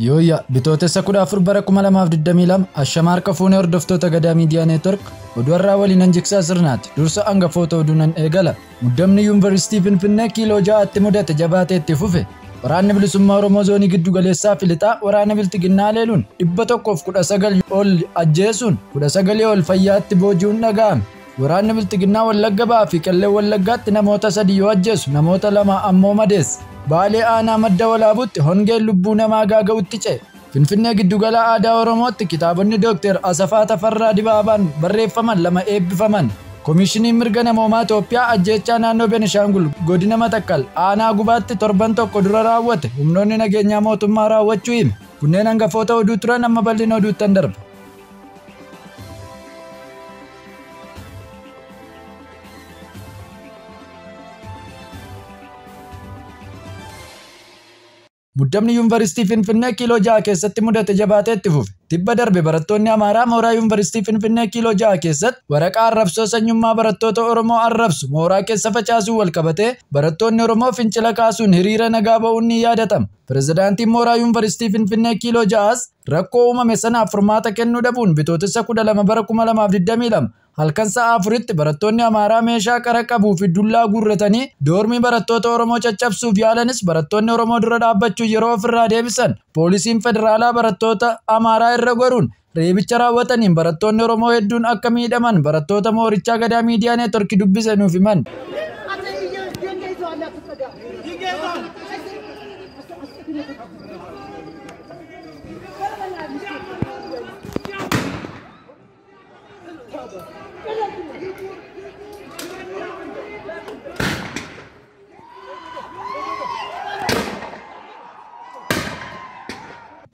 Yooyya bitootessa 14 bara 2022 Ashamaarka fuunee hordoftoota Gadaa Miidiyaa Neetwork oduu har'aa waliin hanjiksaa sirnaati. Dursa hangafoota oduu nan eegala. Muddamni Yuunivarsiitii Finfinnee kiiloo 6tti mudate jabaatee itti fufe. Waraanni bilisummaa Oromoo zoonii giddu galeessaa fi lixaa waraana bilxiginnaa leeluun 119 ol ajjeesuun 19 ol fayyaatti booji'uun dhaga'ame. Waraanni bilxiginnaa Wallagga Ba'aa fi Qellee Wallaggaatti namoota 3 yoo ajjeesu namoota 2 ammoo madeesse. Baalee aanaa madda walaabutti hongeen lubbuu namaa gaaga'utti ce'e. Finfinnee giddugala aadaa Oromootti kitaabonni Dookter Asafaa Tafarraa Dibaabaan barreeffaman 2 eebbifaman. Koomishiniin mirga namoomaa Itoophiyaa ajjeechaa naannoo Benishaangul godina Matakkal aanaa gubaatti torban tokko dura raawwate humnoonni nageenyaa mootummaa raawwachuu hime. Kunneen hangafoota oduu turan amma bal'ina oduuttan darba. Muddamni Yuunivarsiitii Finfinnee kiiloo 6 keessatti mudate jabaatee itti fufe. Tibba darbe barattoonni Amaaraa mooraa Yuunivarsiitii Finfinnee kiiloo 6 keessatti waraqaa arrabsoo sanyummaa barattoota Oromoo arrabsu mooraa keessa facaasuun wal qabatee barattoonni Oromoo fincila kaasuun hiriira nagaa ba'uun ni yaadatama. Pirezidaantiin mooraa Yuunivarsiitii Finfinnee kiiloo 6s rakkoo uumame sanaaf furmaata kennuu dhabuun bitootessa 12 bara 2022 halkan sa'a 4tti barattoonni Amaaraa meeshaa qara qabuu fi dullaa guurratanii doormii barattoota Oromoo caccabsuuf yaalanis barattoonni Oromoo dura dhaabbachuu yeroo ofirraa deebisan poolisiin federaalaa barattoota Amaaraa irra goruun reebicha raawwataniin barattoonni Oromoo hedduun akka miidhaman barattoota moorichaa Gadaa Miidiyaa Neetworkii dubbise nuuf himan.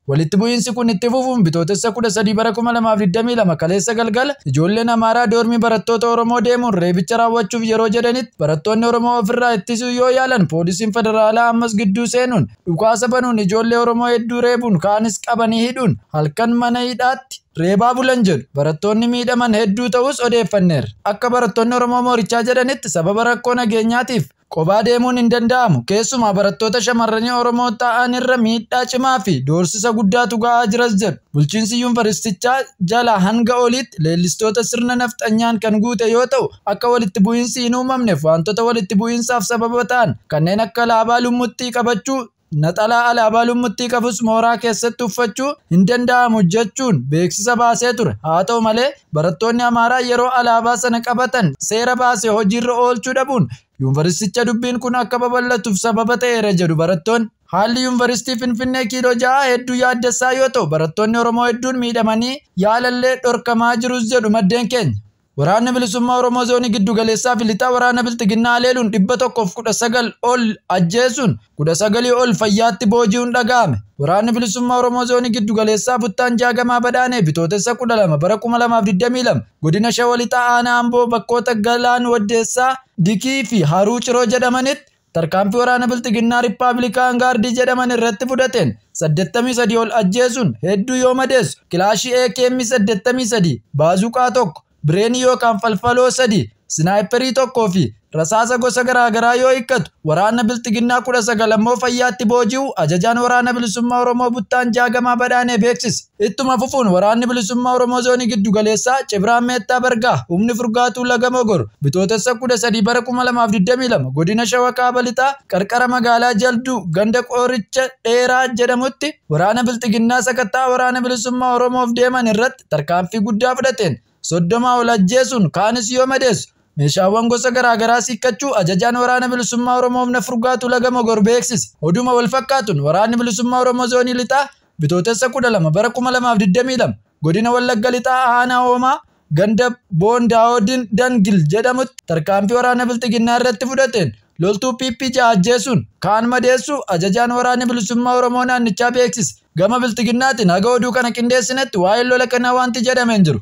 Walitti bu'iinsi kun itti fufuun bitootessa 13 bara 2022 kaleessa galgala ijoolleen Amaaraa doormii barattoota Oromoo deemuun reebicha raawwachuuf yeroo jedhanitti barattoonni Oromoo ofirraa ittisuu yoo yaalan poolisiin federaalaa ammas gidduu seenuun dhukaasa banuun ijoollee Oromoo hedduu reebuun kaanis qabanii hidhuun halkan mana hidhaatti reebaa bulan jedhu. Barattoonni miidhaman hedduu ta'us odeeffanneerra. Akka barattoonni Oromoo moorichaa jedhanitti sababa rakkoo nageenyaatiif qobaa deemuun hin danda'amu. Keessumaa barattoota shamarranii Oromoo ta'an irra miidhaa cimaa fi doorsisa guddaatu ga'aa jiras jedhu. Bulchiinsi yuunivarsiitichaa jala hanga oliitti leellistoota sirna nafxanyaan kan guute yoo ta'u akka walitti bu'iinsi hin uumamneef wantoota walitti bu'iinsaaf sababa ta'an kanneen akka alaabaa lummuttii qabachuu, naxalaa alaabaa lummuttii qabus mooraa keessatti uffachuu hin danda'amu jechuun beeksisa baasee ture. Haa ta'u malee barattoonni Amaaraa yeroo alaabaa sana qabatan seera baase hojiirra oolchuu dhabuun yuunivarsiiticha dubbiin kun akka babal'atuuf sababa ta'eera jedhu barattoonni. Haalli Yuunivarsiitii Finfinnee kiiloo 6 hedduu yaaddessaa yoo ta'u barattoonni Oromoo hedduun miidhamanii yaalallee dhorkamaa jirus jedhu maddeen keenya. Waraanni bilisummaa Oromoo zoonii giddu galeessaa fi lixaa waraana bilxiginnaa leeluun 119 ol ajjeesuun 19 ol fayyaatti booji'uun dhaga'ame. Waraanni bilisummaa Oromoo zoonii giddu galeessaa Buttaan Jaagamaa Badhaanee bitootessa 12 bara 2022 godina Shawaa Lixaa aanaa Amboo bakkoota Galaan Waddeessaa, Dikii fi Haruu Ciroo jedhamanitti tarkaanfii waraana bilxiginnaa Riippaabilikaan Gaardii jedhaman irratti fudhateen 83 ol ajjeesuun hedduu yoo madeessu kilaashii AKM 83, baazuqaa 1, bireenii yookaan falfaloo 3, sinaayiperii 1 fi rasaasa gosa garaagaraa yoo hiikkatu waraana bilxiginnaa 19 ammoo fayyaatti booji'u ajajaan waraana bilisummaa Oromoo Buttaan Jaagamaa Badhaanee beeksise. Ittuma fufuun waraanni bilisummaa Oromoo zoonii giddu galeessaa Cibraan Meettaa Bargaa humni furgaatuu Laga Mogor bitootessa 13 bara 2022 godina Shawaa Kaaba Lixaa qarqara magaalaa Jalduu ganda Qoricha Dheeraa jedhamutti waraana bilxiginnaa sakattaa waraana bilisummaa Oromoof deeman irratti tarkaanfii guddaa fudhateen 30 ol ajjeesuun kaanis yoo madeessu meeshaawwan gosa garaagaraa sikkachuu ajajaan waraana bilisummaa Oromoo humna furgaatuu Laga Mogor beeksise. Oduma wal fakkaatuun waraanni bilisummaa Oromoo zoonii lixaa bitootessa 12 bara 2022 godina Wallagga Lixaa aanaa Hoomaa ganda Boondaa'oo Dangil jedhamutti tarkaanfii waraana bilxiginnaa irratti fudhateen loltuu PP 6 ajjeesuun kaan madeessu ajajaan waraana bilisummaa Oromoo naannichaa beeksise. Gama bilxiginnaatiin haga oduu kana qindeessinetti waa'ee lola kanaa wanti jedhame hin jiru.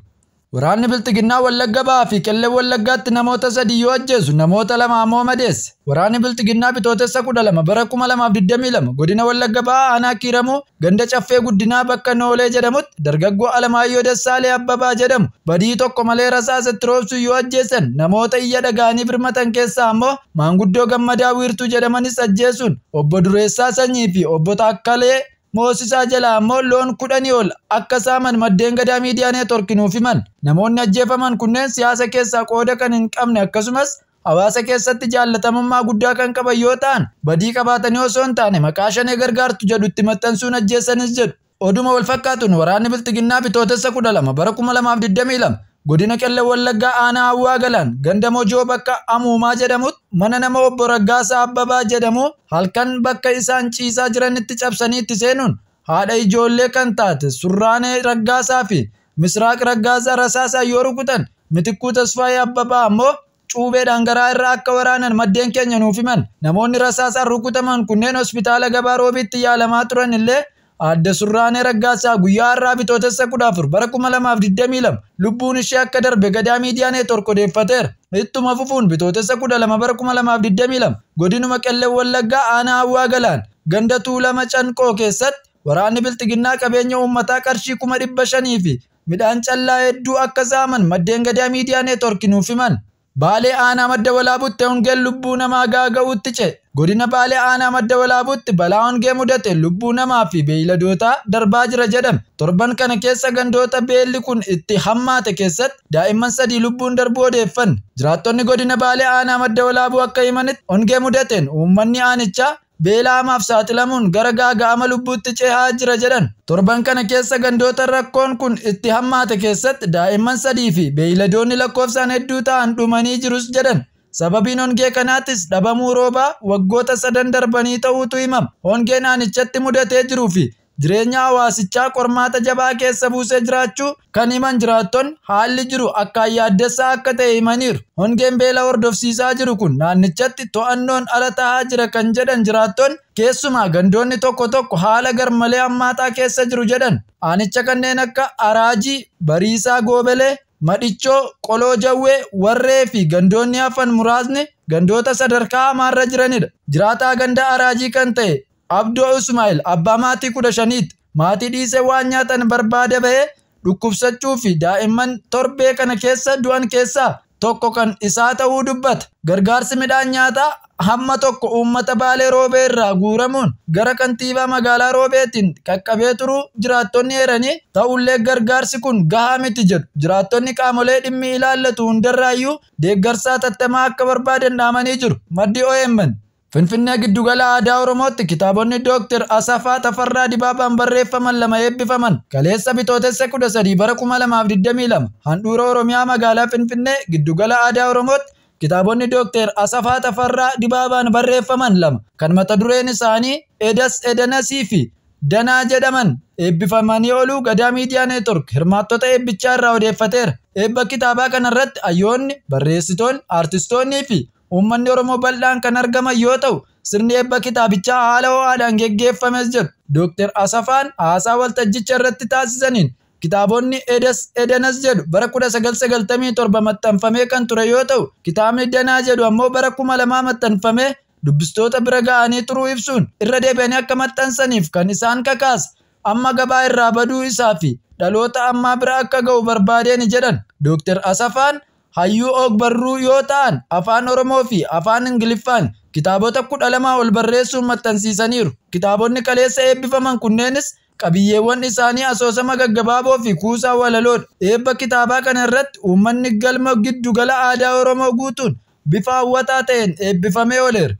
Waraanni bilxiginnaa Wallagga Ba'aa fi Qellee Wallaggaatti namoota 3 yoo ajjeesu namoota 2 ammoo madeesse. Waraanni bilxiginnaa bitootessa 12 bara 2022 godina Wallagga Ba'aa aanaa Kiiramuu ganda Caffee Guddinaa bakka Noolee jedhamutti dargaggoo Alamaayyoo Dassaalee Abbabaa jedhamu badii tokko malee rasaasa itti roobsu yoo ajjeesan namoota iyya dhaga'anii birmatan keessaa ammoo maanguddoo Gammadaa Wiirtuu jedhamanis ajjeesuun obbo Dureessaa Sanyii fi obbo Taakkalee Moosisaa jalaa ammoo loon 10 ol akka saaman maddeen Gadaa Miidiyaa Neetwork nuuf himan. Namoonni ajjeefaman kunneen siyaasa keessaa qooda kan hin qabne akkasumas hawaasa keessatti jaallatamummaa guddaa kan qaban yoo ta'an badii qabaatanii osoo hin taane maqaa shanee gargaartu jedhutti maxxansuun ajjeessanis jedhu. Oduma wal fakkaatuun waraanni Bilxiginnaa Bitootessa 12 bara 2022 godina Qellem Wallaggaa aanaa Hawwaa Galaan ganda Mojoo bakka Amuumaa jedhamutti mana nama obbo Raggaasaa Abbabaa jedhamu halkan bakka isaan ciisaa jiranitti cabsanii itti seenuun haadha ijoollee kan taate Surraanee Raggaasaa fi Misraaq Raggaasaa rasaasaa yoo rukutan Mitikkuu Tasfaayee Abbabaa ammoo cuubeedhaan garaa irraa akka waraanan maddeen keenya nuuf himan. Namoonni rasaasaan rukutaman kunneen hospitaala Gabaa Roobiitti yaalamaa turan illee Aadde Surraanee Raggaasaa guyyaa har'aa Bitootessa 14 bara 2022 lubbuun ishee akka darbe Gadaa Miidiyaa Neetwork odeeffateera. Ittuma fufuun Bitootessa 12 bara 2022 godinuma Qellem Wallaggaa aanaa Hawwaa Galaan ganda Tuulama Canqoo keessatti waraanni Bilxiginnaa qabeenya uummataa qarshii 500,000 fi midhaan callaa hedduu akka saaman maddeen Gadaa Miidiyaa Neetwork nuuf himan. Baalee aanaa Madda Walaabutti hongeen lubbuu namaa gaaga'uutti ce'e. Godina Baalee aanaa Madda Walaabutti balaa hongee mudate lubbuu namaa fi beeyladootaa darbaa jira jedhame. Torban kana keessa gandoota beelli kun itti hammaate keessatti daa'imman 3 lubbuun darbuu odeeffanne. Jiraattonni godina Baalee aanaa Madda Walaabuu akka himanitti hongee mudateen uummanni aanichaa beela hamaaf saaxilamuun gara gaaga'ama lubbuutti cehaa jira jedhan. Torban kana keessa gandoota rakkoon kun itti hammaate keessatti daa'imman 3 fi beeyladoonni lakkoofsaan hedduu ta'an dhumanii jirus jedhan. Sababiin hongee kanaattis dhabamuu roobaa waggoota 3 darbanii ta'uutu himama. Hongeen aanichatti mudatee jiruu fi jireenya hawaasichaa qormaata jabaa keessa buusee jiraachuu kan himan jiraattonni haalli jiru akkaan yaaddessaa akka ta'e himaniiru. Hongeen beela hordofsiisaa jiru kun naannichatti to'annoon ala tahaa jira kan jedhan jiraattonni keessumaa gandoonni tokko tokko haala garmalee hammaataa keessa jiru jedhan. Aanicha kanneen akka Araajii, Bariisaa Goobelee, Madhichoo, Qoloo Jawwee, Warree fi gandoonni hafan muraasni gandoota sadarkaa hamaarra jiranidha. Jiraataa ganda Araajii kan ta'e Abdoo Ismaa'il abbaa maatii 15tti maatii dhiisee waan nyaatan barbaada bahee dhukkubsachuu fi daa'imman torbee kana keessa du'an keessaa tokko kan isaa ta'uu dubbata. Gargaarsi midhaan nyaataa hamma tokko uummata Baalee Roobee irraa guuramuun gara kantiibaa magaalaa Roobeetiin qaqqabee turuu jiraattonni eeranii ta'ullee gargaarsi kun gahaa miti jedhu. Jiraattonni qaamolee dhimmi ilaallatu hundarraayyuu deeggarsaa tattamaa akka barbaadan dhaamanii jiru. Maddi OMN. Finfinnee giddugala aadaa Oromootti kitaabonni Dooktar Asafaa Tafarraa Dibaabaan barreeffaman 2 eebbifaman. Kaleessa Bitootessa 13 bara 2022 handhuura Oromiyaa magaalaa Finfinnee giddugala aadaa Oromootti kitaabonni Dooktar Asafaa Tafarraa Dibaabaan barreeffaman 2 kan mata dureen isaanii Edas Edanasii fi Danaa jedhaman eebbifamanii ooluu Gadaa Miidiyaa Neetwork hirmaattota eebbichaa irraa odeeffateera. Eebba kitaabaa kanarratti hayyoonni, barreessitoonni, aartistoonnii fi uummanni Oromoo bal'aan kan argaman yoo ta'u sirni eebba kitaabichaa haala ho'aadhaan geggeeffames jedhu. Dooktar Asafaan haasaa waltajjicha irratti taasisaniin kitaabonni Edas Edanas jedhu bara 1997 maxxanfamee kan ture yoo ta'u kitaabni Danaa jedhu ammoo bara 2000 maxxanfamee dubbistoota bira ga'anii turuu ibsuun irra deebi'anii akka maxxansaniif kan isaan kakaase amma gabaa irraa baduu isaa fi dhaloota ammaa bira akka ga'u barbaadeen jedhan. Dooktar Asafaan hayyuu og-barruu yoo ta'an afaan Oromoo fi afaan Ingiliffaan kitaabota 12 ol barreessuun maxxansiisaniiru. Kitaabonni kaleessa eebbifaman kunneenis qabiyyeewwan isaanii asoosama gaggabaaboo fi kuusaa walaloodha. Eebba kitaabaa kana irratti uummanni galma giddugala aadaa Oromoo guutuun bifa hawwataa ta'een eebbifamee ooleera.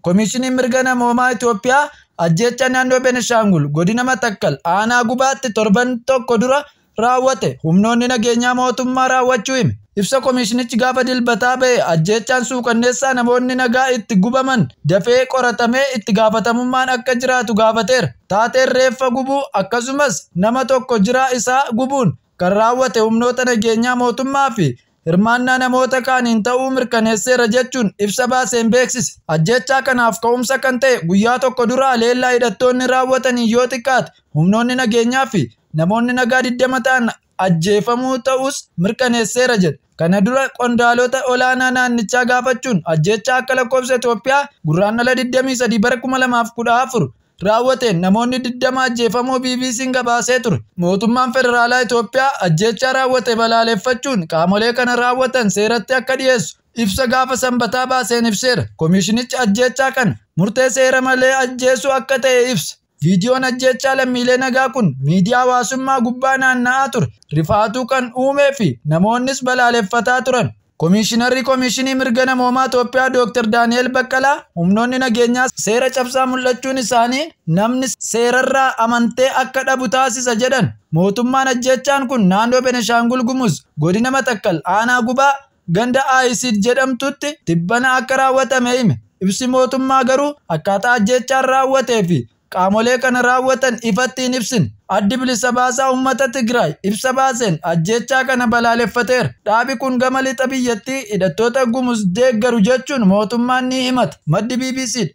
Koomishiniin mirga namoomaa Itoophiyaa ajjeechaa naannoo Benishaangul godina Matakkal aanaa Gubaatti torban tokko dura raawwate humnoonni nageenyaa mootummaa raawwachuu hime. Ibsa koomishinichi gaafa dilbataa ba'e ajjeechaan suukanneessaa namoonni nagaa itti gubaman dafee qoratamee itti gaafatamummaan akka jiraatu gaafateera. Taateen reeffa gubuu akkasumas nama tokko jiraa isaa gubuun kan raawwate humnoota nageenyaa mootummaa fi hirmaannaa namoota kaaniin ta'uu mirkaneesseera jechuun ibsa baaseen beeksise. Ajjeechaa kanaaf ka'umsa kan ta'e guyyaa tokko dura leellaa hidhattoonni raawwatanii yoo xiqqaate humnoonni nageenyaa fi namoonni nagaa 20 ta'an ajjeefamuu ta'us mirkaneesseera jedhe. Kana dura qondaalota olaanaa naannichaa gaafachuun ajjeechaa akka lakkoofsa Itoophiyaa gurraandhala 23 bara 2014 raawwateen namoonni 20 ajjeefamuu BBC'n gabaasee ture. Mootummaan federaalaa Itoophiyaa ajjeechaa raawwate balaaleffachuun qaamolee kana raawwatan seeratti akka dhiyeessu ibsa gaafa sanbataa baaseen ibseera. Koomishinichi ajjeechaa kana murtee seera malee ajjeesuu akka ta'e ibsa. Viidiyoon ajjeechaa lammiilee nagaa kun miidiyaa hawaasummaa gubbaa naanna'aa ture. Rifaatuu kan uumee fi namoonnis balaaleffataa turan. Komishinarri Komishinii Mirga Namoomaa Itoophiyaa Dr. Daani'el Baqqalaa humnoonni nageenyaa seera cabsaa mul'achuun isaanii namni seerarraa amantee akka dhabu taasisa jedhan. Mootummaan ajjeechaan kun naannoo Benishaangul Gumuz godina Matakkal aanaa Gubaa ganda Ayisid jedhamtutti tibbana akka raawwatame hime. Ibsi mootummaa garuu akkaataa ajjeechaan raawwatee fi qaamolee kana raawwatan ifatti hin ibsine. Addi bilisa baasaa uummata Tigraay ibsa baaseen ajjeechaa kana balaaleffateera. Dhaabi kun gama lixa biyyattii hidhattoota Gumuz deeggaru jechuun mootummaan ni himata. Maddi BBC dha.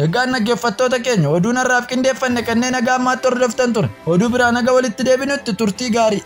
Egaan dhaggeeffattoota keenya, oduun har'aaf qindeeffanne kanneen haga ammaatti hordoftan ture. Oduu biraa naga walitti deebinutti turtii gaarii.